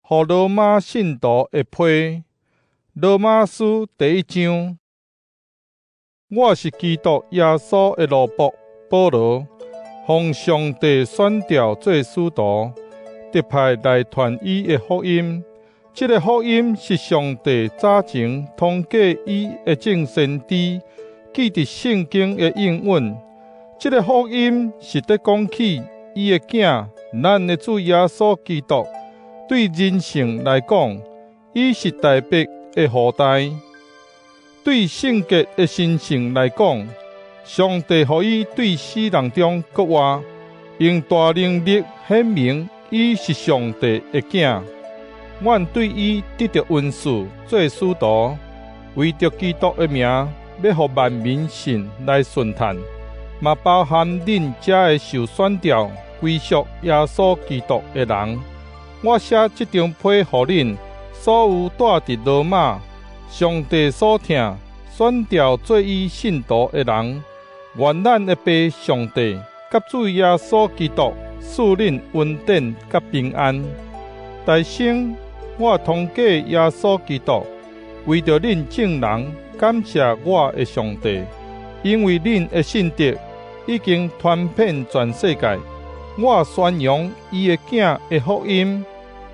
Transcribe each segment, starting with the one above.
予羅馬信徒的批，羅馬書第一章。我是基督耶穌的奴僕保羅，奉上帝選召做使徒，特派來傳伊的福音。這个福音是上帝早前通過伊的眾先知記佇聖經的應允。這个福音是佇講起伊的囝，咱的主耶穌基督。對人性來講，伊是大衛的後代；對聖潔的神性來講，上帝予伊對死人中閣活，用大能力顯明伊是上帝的囝。阮對伊得著恩賜做使徒，為著基督的名，欲予萬民信來順嘆，嘛包含恁遮个受選召歸屬耶穌基督的人。我寫這張批予恁所有住佇羅馬，上帝所疼、選召做伊信徒的人，願咱的爸上帝佮主耶穌基督賜恁恩典佮平安。大先，我通過耶穌基督，為著恁眾人感謝我的上帝，因為恁的信德已經傳遍全世界。我宣揚伊的囝的福音，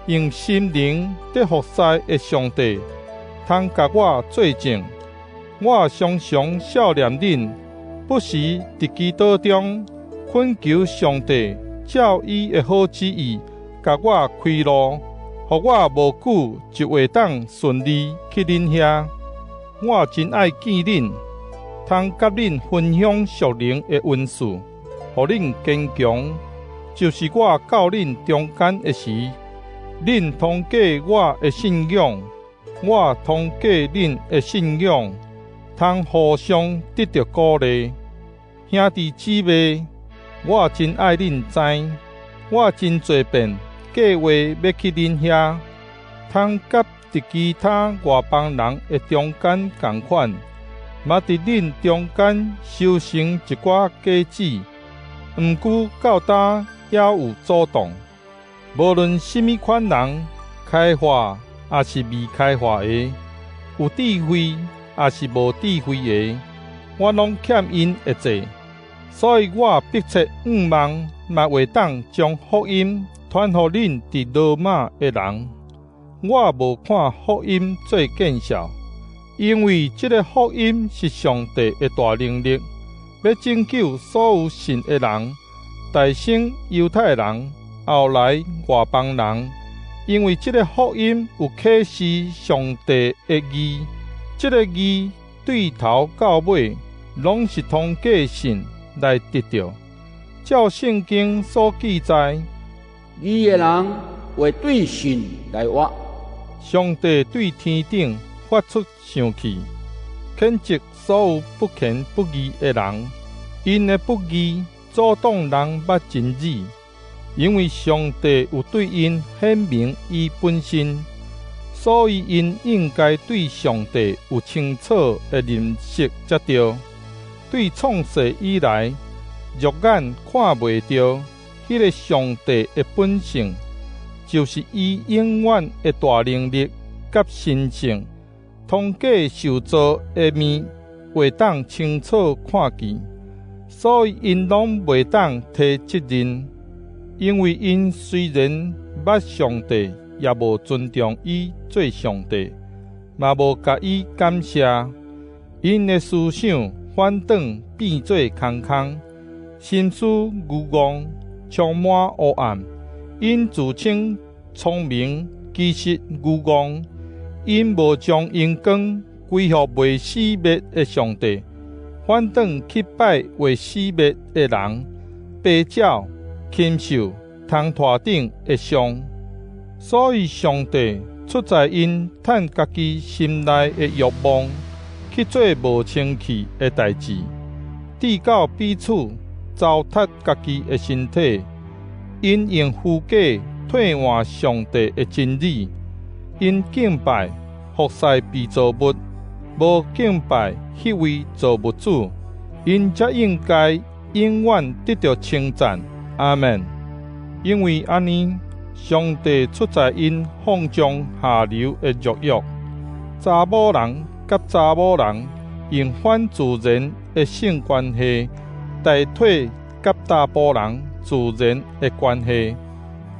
用心靈佇服侍的上帝，通共我做證。我常常數念恁，不時佇祈禱中懇求上帝，照伊的好旨意，共我開路，予我無久就會當順利去恁遐。我真愛見恁，通佮恁分享屬靈的恩賜，予恁堅強，就是我到恁中間的時，恁通過我的信仰，我通過恁的信仰，通互相得著鼓勵。兄弟姊妹，我真愛恁知，我真濟遍計劃欲去恁遐，通佮佇其他外邦人的中間仝款，嘛佇恁中間收成一寡果子。毋過到今猶有阻擋。無論啥物款人，開化抑是未開化的，有智慧抑是無智慧的，我攏欠𪜶的債。所以我迫切向望，嘛會當將福音傳予恁佇羅馬的人。我無看福音做見笑，因為這个福音是上帝的大能力，欲拯救所有信的人，大先猶太人，後來外邦人。因為這个福音有啟示上帝的義，這个義對頭到尾攏是通過信來得著。照聖經所記載，義的人會對信來活。上帝對天頂發出生氣，譴責所有不虔不義的人，𪜶的不義阻擋人捌真理。因為上帝有對𪜶顯明伊本身，所以𪜶應該對上帝有清楚的認識才對。對創世以來，肉眼看袂著彼个上帝的本性，就是伊永遠的大能力佮神性，通過受造的物會當清楚看見，所以𪜶攏袂當推責任。因為𪜶雖然捌上帝，也無尊重伊做上帝，嘛無共伊感謝。𪜶的思想反轉變做空空，心思愚戇，充滿烏暗。𪜶自稱聰明，其實愚戇。𪜶無將榮光歸予袂死滅的上帝，反轉去拜會死滅的人、白鳥、禽獸、空台頂的象。所以上帝出在𪜶趁家己心內的欲望去做無清氣的代誌，致到彼此糟蹋家己的身體。𪜶用虛假替換上帝的真理，𪜶敬拜服侍被造物，無敬拜彼位造物主，𪜶才應該永遠得著稱讚。阿們。因為按呢，上帝出在𪜶放縱下流的慾欲。查某人佮查某人用反自然的性關係代替佮查埔人自然的關係，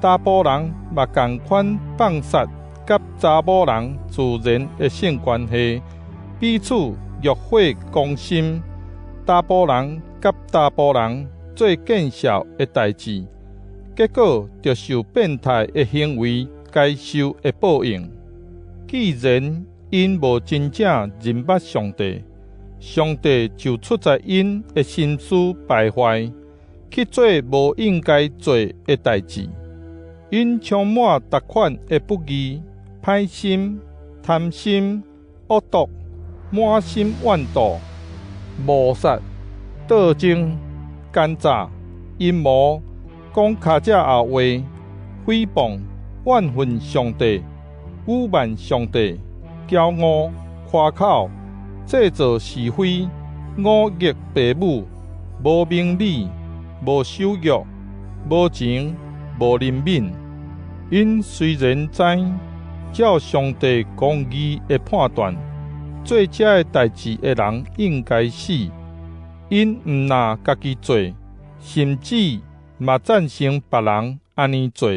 查埔人嘛仝款放殺佮查某人自然的性關係，彼此欲火攻心。查埔人佮查埔人做見笑的代誌，結果著受變態的行為該受的報應。既然𪜶無真正認捌上帝，上帝就出在𪜶的心思敗壞，去做無應該做的代誌。𪜶充滿逐款的不義、歹心、貪心、惡毒、滿心怨妒、謀殺、鬥爭、奸詐、陰謀、講尻脊後話、誹謗、怨恨上帝、侮慢上帝、驕傲、誇口、製造是非、忤逆爸母、無明理、無守約、無情、無憐憫。𪜶雖然知照上帝公義的判斷，做這个代誌的人應該死，𪜶毋但家己做，甚至嘛贊成別人按呢做。